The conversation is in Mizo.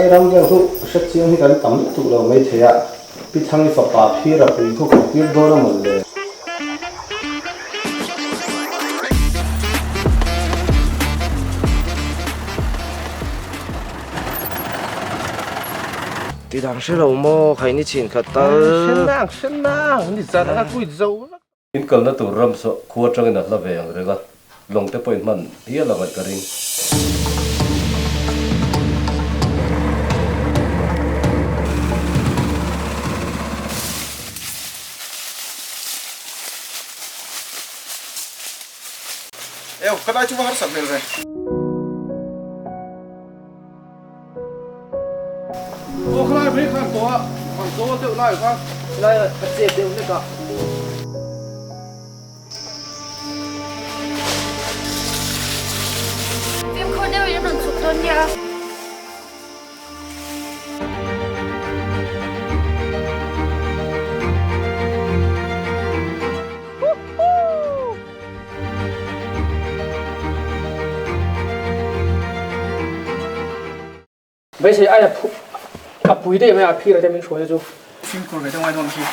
Helai ram vel chu hre chiang hi kan tam lutuk lo mai thei a, Pi Thangi fapa phir a pui khu kan tir dawn a mawn le. Ti dang hre lo maw khaini chhin khat tal. Hre nang hre nang ni zan a kui zo vek. In kalna tur ram saw khua atangin a hla ve ang reng a, lawng te pawh in hman hial ang ngaih ka ring. Eo, ka dai chu va harsat hmel ve. Aw khalai mai khan tawh a, han zawl deuh lai kha. Helai a chet deuh hlek a. Fimkhur deuhin an rawn chhuk dawn nia. Beisei aia phu a pui daih mai a phir te min hruai te chu. Fimkhur ve deuh ngai dawn khi.